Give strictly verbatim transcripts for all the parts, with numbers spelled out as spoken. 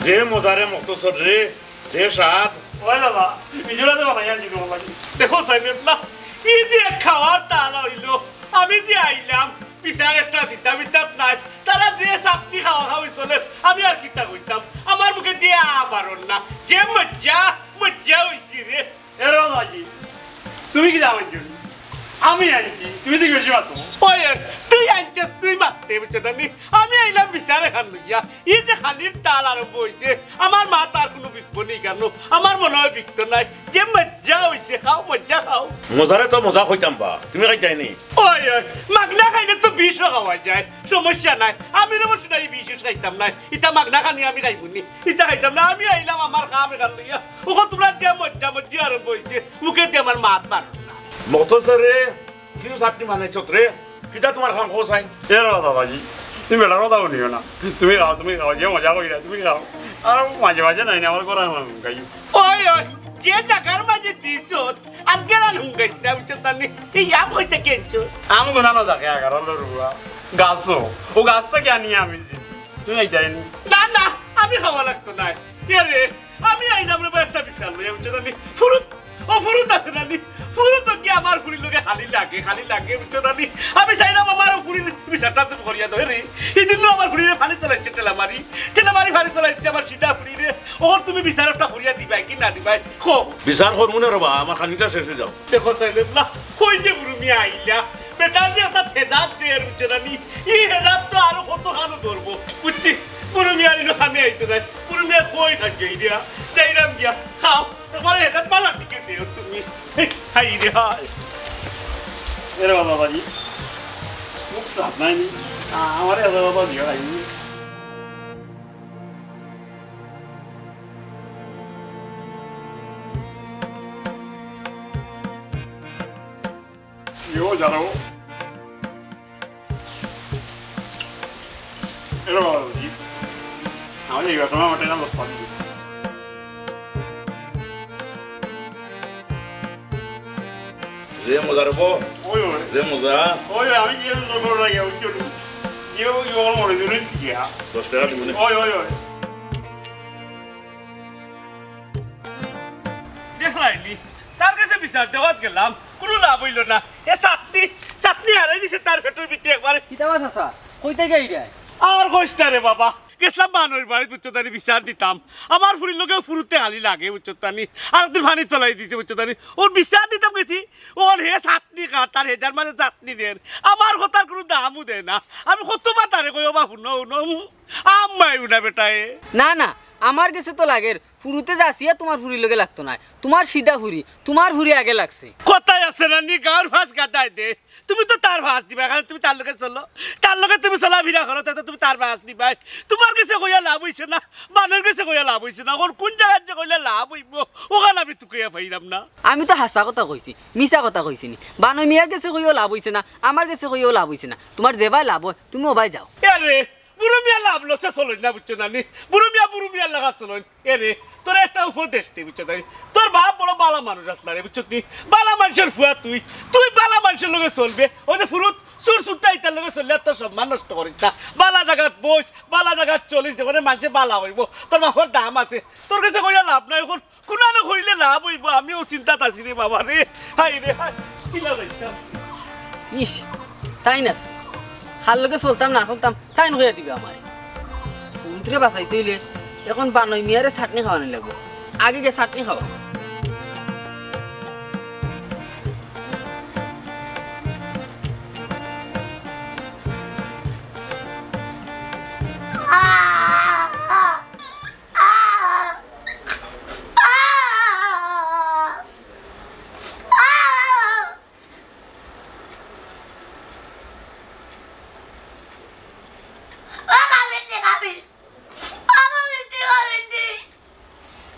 যে মজা রে মকতছর রে, যে স্বাদ। ওই বাবা, নিজেরা তো বানাই আনছি তোমার লাগি। দেখো সাইলেন্ট না, এই যে এক খাওয়ার তালা অইলো, আমি যে আইলাম, বিচার একটা দিতাম ইতাত নাই, তারা যে চাটনি খাওয়া খাওয়াই চলে, আমি আর কিতা কইতাম, আমার মুখে দিয়া পারন না, যে মজ্জা, মজ্জা অইছে রে। এ রাজাজি, তুমি কিতা আনছো? আমি আনছি, তুমি তো গেছি মাত্র। ওই, ওই, তুই আনছস, তুই মারতে বুঝছো না নি? আমি আইলাম বিচার এখান লইয়া। এই যে খানির তাল আরম্ভ হইছে, আমার মা তার কোনো বিকব নেই কেন? আমার মনে হয় বিকত নাই। যে মজ্জা হইছে, খাও, মজ্জা খাও। মজারে তো মজা কইতাম বা, তুমি খাইতায় নি? ওই, ওই, মাগনা খাইলে তো বিষও খাওয়া যায়, সমস্যা নাই। আমি রে বসে নাই, বিষ উষ খাইতাম নাই। ইতা মাগনা খানি আমি খাইবো নি? ইতা খাইতাম না, আমি আইলাম আমার কাম এখান লইয়া। ওগো, তোমরা যে মজ্জা মজ্জি আরম্ভ হইছে, মুখে দিয়ে আমার মাত বার না। মকতছর রে, কিউ চাটনি বানাইছত রে? কিতা তোমার খাম খোসাই? এ রে বাবাজি, তুমি বেটার কথা শুনিও না। তুমি খাও, তুমি খাও, যে মজা করিলা, তুমি খাও। আর মাঝে মাঝে নাই না, আমার করা খাম খাই। ওই, ওই, যে জায়গার মাঝে দিছত, আজকে আর হুঙ্গাইছ না, বুঝছো তানি? এই আম কইতে কেনছো? আম গোনা না থাকে, আগার হলো রুয়া। গাছও, ও গাছ থেকে আনি আমি দিই। তুমি এই যাইনি। না, না, আমি খাওয়া লাগতো না। এ রে, আমি আইলাম রে বা একটা বিচার লইয়া, বুঝছো তানি? ফুরুত, ও ফুরুত আছে না নি? ফুরুত তো কি আমার ফুরির লগে খালি লাগে, খালি লাগে, বুঝছো না নি? আমি চাইলাম আমার ফুরির বিচারটা তুমি করিয়া দাও রে। এই দিন আমার ফুরিরে পানি তোলাইছে ঠেলা মারি, ঠেলা মারি পানি তোলাইছে আমার সিধা ফুরিরে। ও তুমি বিচার একটা করিয়া দিবায় কি না দিবায়? কো। বিচার করমু না রে বা, আমার খানিটা শেষ হয়ে যাও। দেখো সাইলেন্ট না, কই যে বুরু মিয়া আইলা, বেটার যে একটা থেজাত দের, বুঝছো না নি? এই হেজাত তো আরো কত খানো ধরবো, বুঝছি? বুরু মিয়া নিল খামে আইতো নাই, বুরু মিয়া কই থাকবে এই দিয়া? যাইলাম গিয়া, খাও। আমার এটা পালা টিকে দেও তুমি। হাই রে হাই। এরে বাবা বাড়ি। খুব সাপ নাই নি। আ-, আমার এত বাবা দিও নাই নি। ইয়ো, জানো। এরে বাবা, বুঝি। আমি এই ঘটনা ঘটে না, লোক পাবি। যে মজা রে বো। ওই, ওই। যে মজা। ওই, আমি যে সুন্দর করে লাগে, ওই চলুন। যে ওই ওর মরে দূরে দিয়া। দশ টাকা দিবো নে। ওই, ওই, ওই। দেখলাইনি, তার কাছে বিচার দেওয়াত গেলাম, কোনো লাভ হইল না। এ চাটনি, চাটনি হারাই দিছে তার পেটের ভিতরে একবারে। কিতা বা চাচা, কইতে যাই রে? আর কইস না রে বাবা, গেছলাম বানর বাড়িত, বুঝছো তানি, বিচার দিতাম। আমার ফুরির লগে ফুরুতে খালি লাগে, বুঝছো তানি। আর একদিন পানি তোলাই দিছে, বুঝছো তানি। ওর বিচার দিতাম গেছি, ওর হে চাটনি খার, তার হেজার মাঝে চাটনি দের। আমার কথার কোনো দামও দেয় না। আমি কত বা তারে কই, "ও বা হুনো, হুনো, হুম, আম মাই উনা বেটায়।" না, না, আমার গেছে তো লাগের। ফুরুতে যাচিয়া তোমার ফুরির লগে লাগতো নায়। তোমার সিধা ফুরি, তোমার ফুরি আগে লাগছে। কথায় আছে না নি, গাঁর ফাঁস গাদায় দে। তুমি তো তার ফাঁস দিবা, কারণ তুমি তার লগে চলো। তার লগে তুমি চলাফিরা করো, তাতে তুমি তার ফাঁস দিবায়। তোমার গেছে কইয়া লাভ হইছে না, বানর গেছে কইয়া লাভ হইছে না। এখন কোন জায়গার যে কইলে লাভ হইব, ওখানে আমি তুকাইয়া পাইলাম না। আমি তো হাছা কথা কইছি, মিছা কথা কইছি নি। বানর মিয়ার গেছে কইয়াও লাভ হইছে না, আমার গেছে কইয়াও লাভ হইছে না। তোমার যেবায় লাভ হয়, তুমি ওবায় যাও। এ রে, বুরু মিয়া লাভ লসে চলইন না, বুঝছো না নি? বুরু মিয়া, বুরু মিয়ার লাগা চলইন। এ রে, তোর একটা উপদেশ দি, বুঝছো না নি? তোর বাপ বড় বালা মানুষ আছলা রে, বুঝছো নি? বালা মানুষর ফুয়া তুই, তুই বালা মানুষর লগে চলবে। ওই যে ফুরুত, চুর চুরটা ইতার লগে চললে আর তোর সম্মান নষ্ট করিস না। বালা জাগাত বইস, বালা জাগাত চলিস, দেখো রে, মানষে বালা হইব। তোর বাপর দাম আছে, তোর গেছে কইয়া লাভ নাই। এখন কুনানো কইলে লাভ হইব, আমিও চিন্তাত আছি রে বাবা রে। হায় রে হায়, কিলা যাইতাম। ইস, তাইন আছে। কার লগে চলতাম না চলতাম, তাইন কইয়া দিবা আমারে। ফুরুতরে বাঁচাইতে অইলে এখন বানর মিয়ারে চাটনি খাওয়ানি লাগবো। আগে গিয়া চাটনি খাওয়া।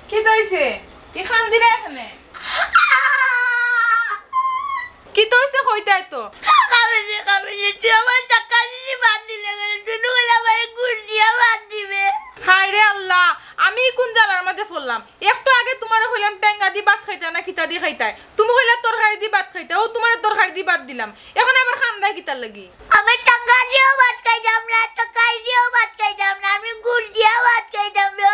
কিতা অইছে? ই কান্দিরা কেনে? কিতা অইছে কইতায় তো? কামিনী, কামিনী, তুই আমার টাকা দিলি বাদ দিলে কেনে? তুই নু কইলে আমারে গুড় দিয়া বাদ দিবে। হায় রে আল্লাহ, আমি কোন জ্বালার মাঝে পড়লাম। একটু আগে তোমারে কইলাম টেঙ্গা দি ভাত খাইতায় না কিতা দি খাইতায়। তুমি কইলা তরকারি দি ভাত খাইতায়, ও তোমারে তরকারি দি ভাত দিলাম। এখন আবার কান্দায় কিতার লাগি? আমি টাকা দিয়াও ভাত খাইতাম না, টাকা দিয়াও ভাত খাইতাম না, আমি গুড় দিয়াও ভাত খাইতাম না।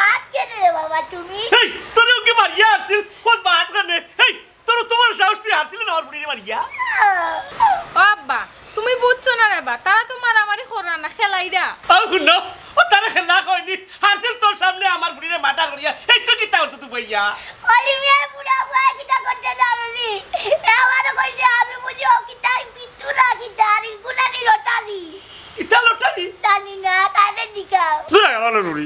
বাদ কেনে রে বাবা তুমি? এই, তোরে ওকে মারিয়া হারছিল, কস বাদ কেনে? এই, তোর তোমার সাহস, তুই হারছিলি না আমার ফুড়িরে মারিয়া? ও আব্বা, তুমি বুঝছো না রে বা, তারা তো মারামারি করা না, খেলাইরা। আও হুনো, ও তারা খেলা কয়নি, হারছিল তোর সামনে আমার ফুড়িরে মার্ডার করিয়া। এই তো কিতা করছো তুই বইয়া? অলি মিয়ার বুড়া বুয়া কিতা করতে জানি? এ আমারে কইছে আমি বুঝি ও কিতা পিতু না কিতা, আর ইগুনানি লটারি। ইতা লটারি? জানি না, তাদের দিকাও। দূর আয়, আমার লটারি।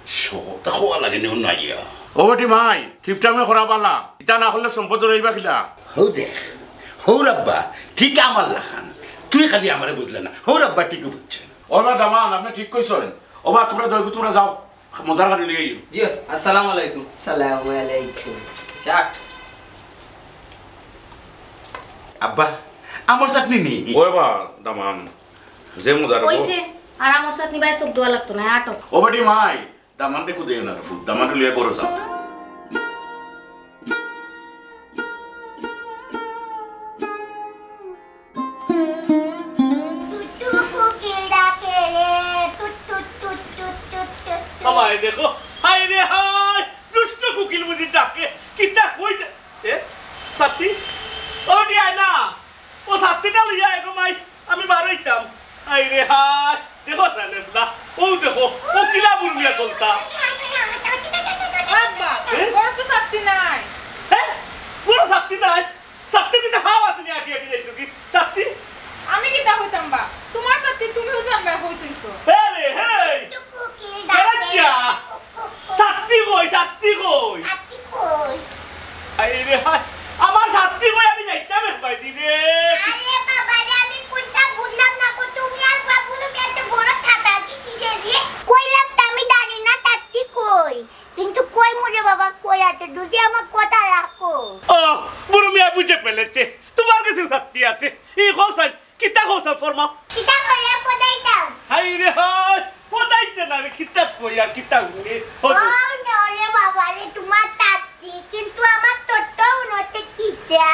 সবতা খোয়া লাগে নি অন্য আইয়া। ও বেটি মাই, কিপটামে করা বালা। ইতা না করলে সম্পদ লইবা কিলা? হউ দেখ, হউ রাব্বা, ঠিক আমার লাখান। তুই খালি আমারে বুঝলে না, হউ রাব্বা ঠিকই বুঝছে। ও বা দামান, আপনে ঠিক কইছইন। ও বা তুমরা দইগু তুমরা যাও, মজার খানি লইয়া আইও। জি, আসসালামু আলাইকুম। সালামু আলাইকুম। চাট। আব্বা, আমার চাটনি নি। ওই বা দামান, যে মজার অইছে, আর আমার চাটনি বায় চোখ ধোয়া লাগতো না, আটো। ও বেটি মাই, দামানরে কুদাইও না রে ফুত, দামানরে লইয়া ঘরো যাও। টুটু কোকিল ডাকে রে, টুট টুট টুট টুট টুট টুট টুট। আমায় দেখো, হায় রে হায়, দুষ্ট কোকিল বুঝি ডাকে, কিতা কই দে-, এ, সাত্তি, ও টিয়াই না, ও সাত্তিটা লইয়া এগো মাই, আমি বারইতাম। হায় রে হায়, দেখো সালেবলা, ও দেখো, ও কিলা বুরমিয়া চলতা। আব্বা, এ? ঘরো তো সাত্তি নাই। হ্যাঁ? ঘরো সাত্তি নাই? সাত্তি কিতা হাও আছে নি আটি আটি যাইতো কি? সাত্তি? আমি কিতা কইতাম বা? তুমার সাত্তি তুমিও জানবা কই তুইছো। হে রে, হে। টুকু কি ডাকে? বেড়াচ্চা। সাত্তি কই, সাত্তি কই? সাত্তি কই? আরে রে হায়, আমার সাত্তি কই আমি যাইতাম এক বাইদি রে। আরে বাবা রে, আমি কোনটা বুঝলাম না গো, তুমি আর বাবুর একটা বড় থাতা কি কি দিয়ে দিয়ে? কইলাম তো আমি জানি না সাত্তি কই। কিন্তু কই মুরে বাবা, কই আছে? যদি আমার কথা রাখো। ও, বুরু মিয়া বুঝে ফেলেছে, তোমার কাছে শক্তি আছে। এই কও সাইন, কিতা কও সাইন, ফরমাও। কিতা করে পদাইতাম? হায় রে হায়, পদাইতে না রে, কিতা কই আর কিতা উনি? ও, নরে বাবা রে, তোমার তাত্তি, কিন্তু আমার তোর তো উন্নতি কিতা?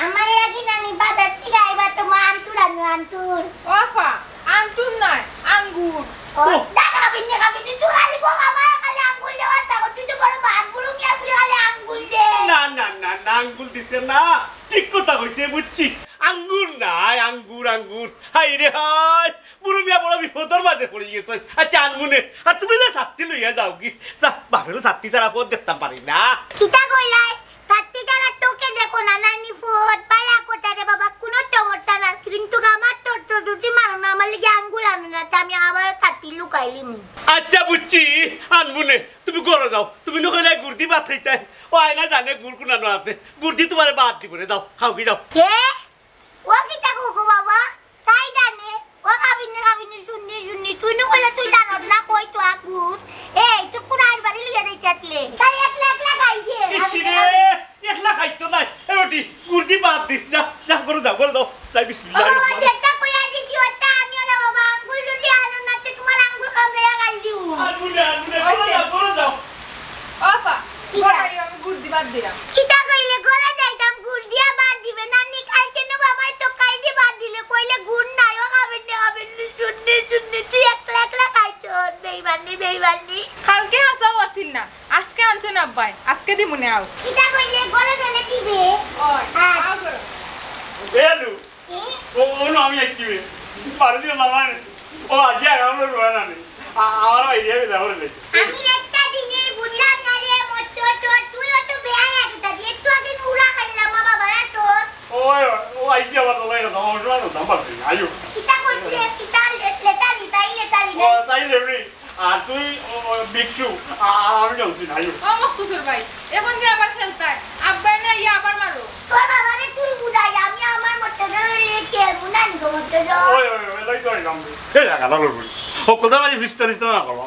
আমার লাগি নানি বাজার থেকে আইবা তোমার আন্তুর আনু আন্তুর। ও আফা, আন্তুর নায়, আঙ্গুর। ও, ও। দা খাবিনি, খাবিনি, তুই খালি বউ আমার খালি আঙ্গুল দেওয়ার তা, তুই তো বড় বাঘ বুড়ো মিয়া তুই খালি আঙ্গুল দে। না, না, না, না, আঙ্গুল দিছে না। ঠিক কথা কইছে, বুঝছি। আঙ্গুর নায়, আঙ্গুর, আঙ্গুর। হায় রে হায়, বুড়ো মিয়া বড় বিপদর মাঝে পড়ি গেছে। আচ্ছা, আনমুনে, আর তুমি যে ছাত্তি লইয়া যাও কি? যা, বাপেরও ছাত্তি ছাড়া পথ দেখতাম পারি না। কিতা কইলাই? কাটতে তারা তোকে দেখো না, নাইনি ফোট, পায়া কোটারে বাবা, কোনো সমস্যা না। কিন্তু আমার তোর তো দুটি মানো না, আমার লিগে আঙ্গুল আনো না, তে আমি আবার কাটি লুকাইলিমু। আচ্ছা বুঝছি, আনমুনে, তুমি ঘরো যাও, তুমি নকলে গুড় দি ভাত খাইতায়। ও আয়না জানে গুড় কুনানো আছে, গুড় দি তোমারে ভাত দিব রে, যাও, খাও কি যাও। হে? ও কিতা কও গো বাবা? তাই জানে, ও খাবিনি, খাবিনি, শুননি, শুননি, তুই নু কইলে তুই জানত না, কই তো আগুর। এই, তুই কোন আইন বাড়ি লইয়া যাইতে আতলে? তাই একলা একলা খাই দিয়ে, ইস রে, একলা খাইতো না। এ বেটি, গুড় দি ভাত দিস, যা, যা, ঘরো যাও, ঘরো যাও। যাই, ও বিসমিল্লাহ। বাবা, যেটা কইয়া দিছি, ওটা আনিও না বাবা, আঙ্গুল যদি আনো না, তে তোমার আঙ্গুল কামড়াইয়া গাল দিব। আর বুলে, আর বুলে, ঘরো যাও, ঘরো যাও। ও আফা, কিতা? ঘরো আইও, আমি গুড় দি ভাত দিলাম। কিতা কইলে ঘরো যাইতাম, গুড় দিয়া ভাত দিবে? নানি কালকে নু বাবায় তো কাই দি ভাত দিলে, কইলে গুড় নাই, ও খাবেন না, খাবেন না, শুননি, শুননি, তুই একলা একলা খাইছস, বেইমানি, বেইমানি। কালকে হাছাউ আছিল না, আজকে আনছো না আব্বায়, আজকে দিমুনে আও। কিতা কইলে ঘরো গেলে দিবে? ওই, আয়। আও ঘরো। এ আলু, ও, ও না, আমি একটি মেয়ে। বাড়ি দিয়ে বাবা নেই। ও, আজকে আগাম লোক রয় না নেই। আ-, আমার ভাই দিয়ে বিদায় করে দেয়। আমি একটা জিনিস বুঝলাম না রে, মোর তো, তো, তুইও তো বেহায়া একটা দিয়ে, একটু আগে নুরা খাইলাম, বাবা, বাড়া তোর। ও, ও, ও, আইসি আবার দাদা, এটা দাও, ওটা দাও, দাম বাড়ছে না, আইও। কিতা করছিলে? কিতা লে-, লেটারি, তাই লেটারি ও, না? তাই লেটারি। আর তুই, ও, ও, বিচ্ছু, আ-, আর আমি জানছি না, আইও। ও মখতুসর ভাই, এখন যে আবার খেলতায়, আব্বায় না ইয়া আবার মারো। তোর বাবারে তুই বুঝাই, আমি আমার মতো করে খেলবো না, নিগো মতো করে। ওই, ওই, ওই, ওই, ওই, ওই, ওই। এই জায়গা ভালো বলছি। ও কোথায় ভাই ফিস্টা ফিস্টা না করো?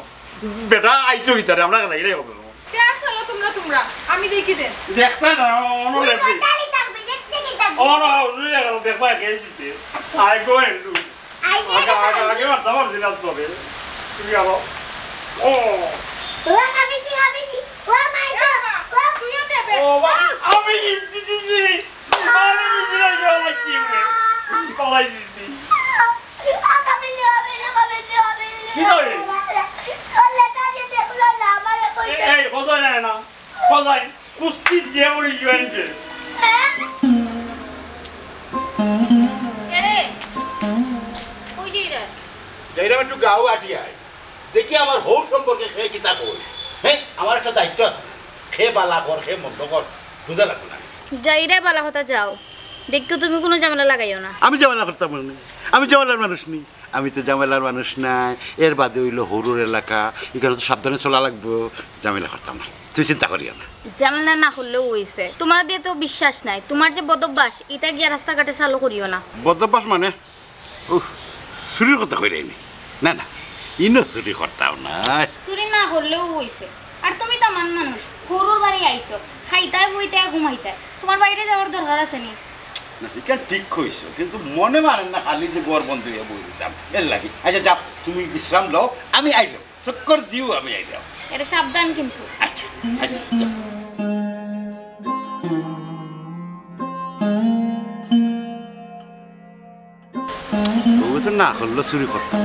বেটা আইছো ভিতরে, আমরা খেলাই রে হবে। তে আর খেলো তোমরা, তোমরা, আমি দেখি দেন। দেখবে না, অনো তুই লেফে। কোথায় থাকবি? দেখতে কি থাকবি? অনো, অনো, দেখবা, কে জিতে? I go and do। আগে, আগে, আগে মারতে পারছি না তবে। তুমি আবার। ও। ও, আমি কি, আমি কি? ও my God, ও। তুইও দেবে। ও, বাবা, আমি কি দিছি? আমি দিছি না, ইয়া, আমার কি হবে? বাবাই দিছি। ও, আমি কি, আমি কি, আমি কি, আমি কি? কি হবে? ও, লেটা দিয়ে দেখলো না, আমার এখন এই, এই, কোথায় যায় না? কোথায়? কুস্তি দিয়ে বলি জয়েন করে। কেরে? কই যাইরা? যাইরাম একটু গাঁও আটি আয়। দেখি আমার হউর সম্পর্কে কে কিতা কয়। হ্যাঁ, আমার একটা দায়িত্ব আছে। কে বালা কর, কে মন্দ কর, বুঝা লাগবো না। যাইরায় বালা কথা যাও। দেখো তুমি কোনো ঝামেলা লাগাইও না। আমি ঝামেলা করতাম না। আমি ঝামেলার মানুষ নি। আমি তো ঝামেলার মানুষ নায়। এর বাদে অইলো হউরর এলাকা, ইখানো তো সাবধানে চলা লাগবো। ঝামেলা করতাম না, তুমি চিন্তা করিও না। ঝামেলা না করলেও অইছে, তুমার দিয়া তো বিশ্বাস নাই। তুমার যে বদভ্যাস, ইটা গিয়া রাস্তাঘাটে চালু করিও না। বদভ্যাস মানে? উফ, চুরির কথা কইরায়নি। না না, ইনো চুরি করতাম না। চুরি না করলেও অইছে। আর তুমি তামান মানুষ, হউরর বাড়ি আইছো, খাইতায়, বইতায়, ঘুমাইতায়, তুমার বাইরে যাওয়ার দরকার আছে নি? না, ইখান ঠিক কইছো, কিন্তু মনে মানের না খালি যে ঘর বন্ধ অইয়া বই দিতাম, এর লাগি। আচ্ছা যাও, তুমি বিশ্রাম লও, আমি আইলাম, চক্কর দিও, আমি আইলাম। এটা সাবধান কিন্তু। আচ্ছা, আচ্ছা, যাও। ও তো না করলে চুরি করতাম,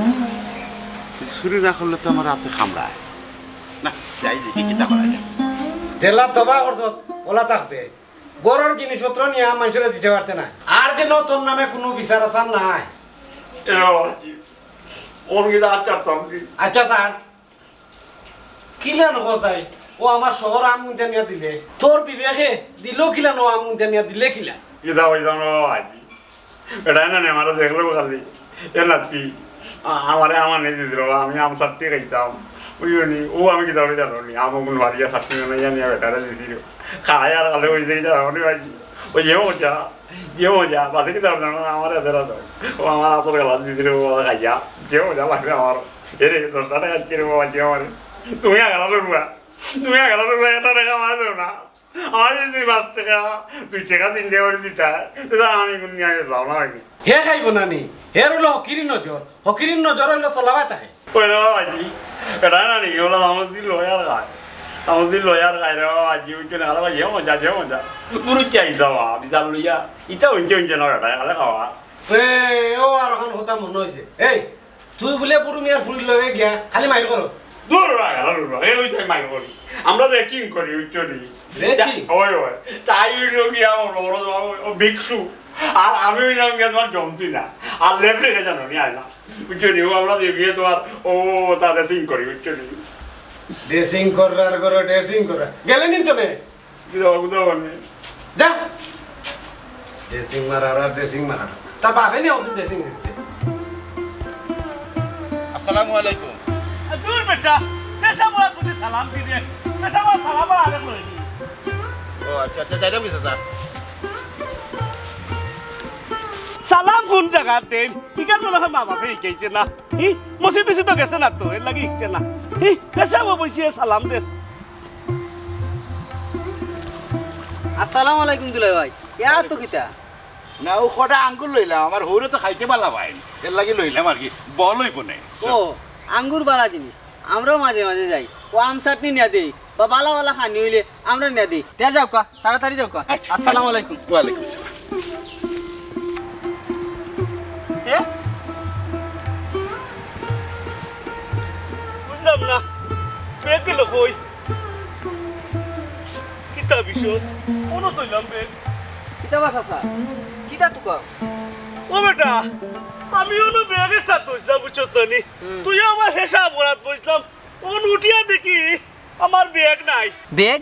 কিন্তু চুরি না করলে তো আমার আতে কামড়ায়। না, যাই দেখি কিতা করা যায়। যেলা তবা করছত, ওলা থাকবে। ঘরর জিনিসপত্র নিয়া মানষরে দিতে পারতে না। আর যে নতুন নামে কুনু বিচার আচার নাই। এ বাবা, জি। ওর গিলা আচার তো আমি। আচ্ছা স্যার, কিলা নগো যাই? ও আমার শহর আম গুনতে নিয়া দিলে। তোর বিবেকে দিল কিলা নো আম গুনতে নিয়া দিলে কিলা? কিতা কইতাম রে বাবা, জি। বেটায় না নে, আমারে দেখলো খালি। এ নাতি, আ-, আমারে আম আনি দিছিল, আমি আম চাটনি খাইতাম। বুঝছো নি? ও আমি কিতা করি জানো নি? আম ওগুন বাড়িয়া চাটনি বানাইয়া নিয়া বেটারে দিছিল। খাই আর খালি ওই দিকে যাওয়া নি ভাই। ওই যে মজা, যে মজা, বাদে কিতা করি জানো না? আমার এদের আদর। ও আমার আতর গালা দিছিল, ও খাইয়া। যে মজা লাগছে আমার। এরে, দশটা টাকা দিচ্ছে রে বাবা, যে আমারে। তুমি আগালা লড়ুয়া। তুমি আগালা লড়ুয়া, একটা টাকা আমারে দেও না। আমার যদি দুই পাঁচ টাকা, দুই টাকা, তিন টাকা করি দিতা, তো আমি কোনো নিয়ে যাও না হয়নি। হে খাইব না নি? হে রইল হকিরি নজর। হকিরির নজর হইল চলাবায় থাকে। ওই রে বাবাজি, এটা না নি, ওলা আমার দিল লয়ার খায়। আমার দিল লয়ার খায় রে বাবাজি, ওই জন্য আলাদা যে মজা, যে মজা। গুরু চাই যাওয়া, বিশাল লইয়া। ইটা হইছে, হইছে না বেটা, আলে খাওয়া। এ, ও আর এখন কথা মনে হইছে। এই, তুই বুলে বুরু মিয়ার ফুরির লগে গিয়া খালি মাইর করস। দূর রাখ, আরে দূর রাখ। এই ওই তাই মাইর করি। আমরা রেচিং করি, বুঝছো নি? রেচিং? তা-, ওই, ওই। তাই ওই লোক গিয়া আমার বড় বাবা, ও ভিক্ষু। আর আমি ওই নাম গিয়া তোমার জমছি না। আর লেফট রেখে জানো নি, আয় না। বুঝছো নি? ও আমরা যে গিয়ে তোমার, ও, তা রেচিং করি, বুঝছো নি? ড্রেসিং করার করো, ড্রেসিং করার। গেলে নিন তো নে। বুঝাও, বুঝাও আমি। যা। ড্রেসিং মারার আর ড্রেসিং মারার। তার বাপে নিয়ে ওদের ড্রেসিং শিখছে। আসসালামু আলাইকুম। দূর বেটা, পেশাবর প্রতি সালাম দিবে। পেশাবর সালাম আর আরেক লই। ও আচ্ছা, আচ্ছা, যাইলাম কি চাচা? সালাম কোন জাগাত দেন? ইখান মনে হয় মা বাপে শিখাইছে না। হি, মসজিদ টসজিদ তো গেছে না তো, এর লাগি শিখছে না। হি, পেশাবো বইছে সালাম দেন। আসসালামু আলাইকুম দুলাভাই। ইয়া তো কিতা? না, ও কটা আঙ্গুর লইলাম, আমার হউরে তো খাইতে পারলা ভাই, এর লাগি লইলাম আর কি, বল হইব নে। ও, আঙ্গুর বালা জিনিস, আমরাও মাঝে মাঝে যাই, ও আম চাটনি নিয়া দেই, বা বালা বালা খানি হইলে আমরা নিয়া দেই। তে যাও কা, তাড়াতাড়ি যাও কা। আচ্ছা। আসসালামু আলাইকুম। ওয়ালাইকুম আসসালাম। এ? বুঝলাম না, ব্যাগ গেল কই? কিতা বিষয়? মনে কইলাম ব্যাগ। কিতা বা চাচা? কিতা তুকা? ও বেটা, আমি অনো ব্যাগ একটা থইছিলাম, বুঝছত নি? হুম। তুই আমার হেসা বরাত বইছিলাম, অন উঠিয়া দেখি আমার ব্যাগ নাই। ব্যাগ?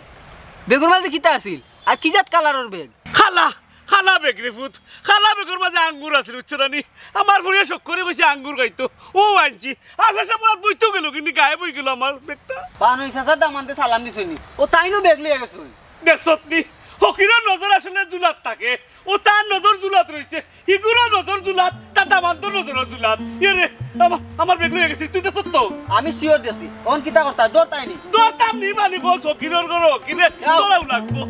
ব্যাগর মাঝে কিতা আছিল? আর কি জাত কালারর ব্যাগ? কালা, কালা ব্যাগ রে পুত। কালা ব্যাগর মাঝে আঙ্গুর আছিল, বুঝছো না নি? আমার ফুড়িয়ে শখ করি কইছে আঙ্গুর খাইতো, ও আনছি। আর হেসা বরাত বইতেও গেল, কিন্তু গায়েব হই গেল আমার ব্যাগটা। পানই চাচার দামান্দে সালাম দিছইন নি? ও তাইনও ব্যাগ লইয়া গেছইন। দেখছত নি? ফকিরর নজর আসলে জুলাত থাকে। ও তার নজর জুলাত রইছে। ইগুরও নজর জুলাত, তার দামান্দর নজরও জুলাত। ইয়ে রে, আমা-, আমার ব্যাগ লইয়া গেছি, তুই দেখছত তো? আমি sure দেখছি। অন কিতা করতা? ধরতায় নি? ধরতাম নি মানে বল, ফকিরর ঘরো, কিরে, যাও। ধরাও লাগবো।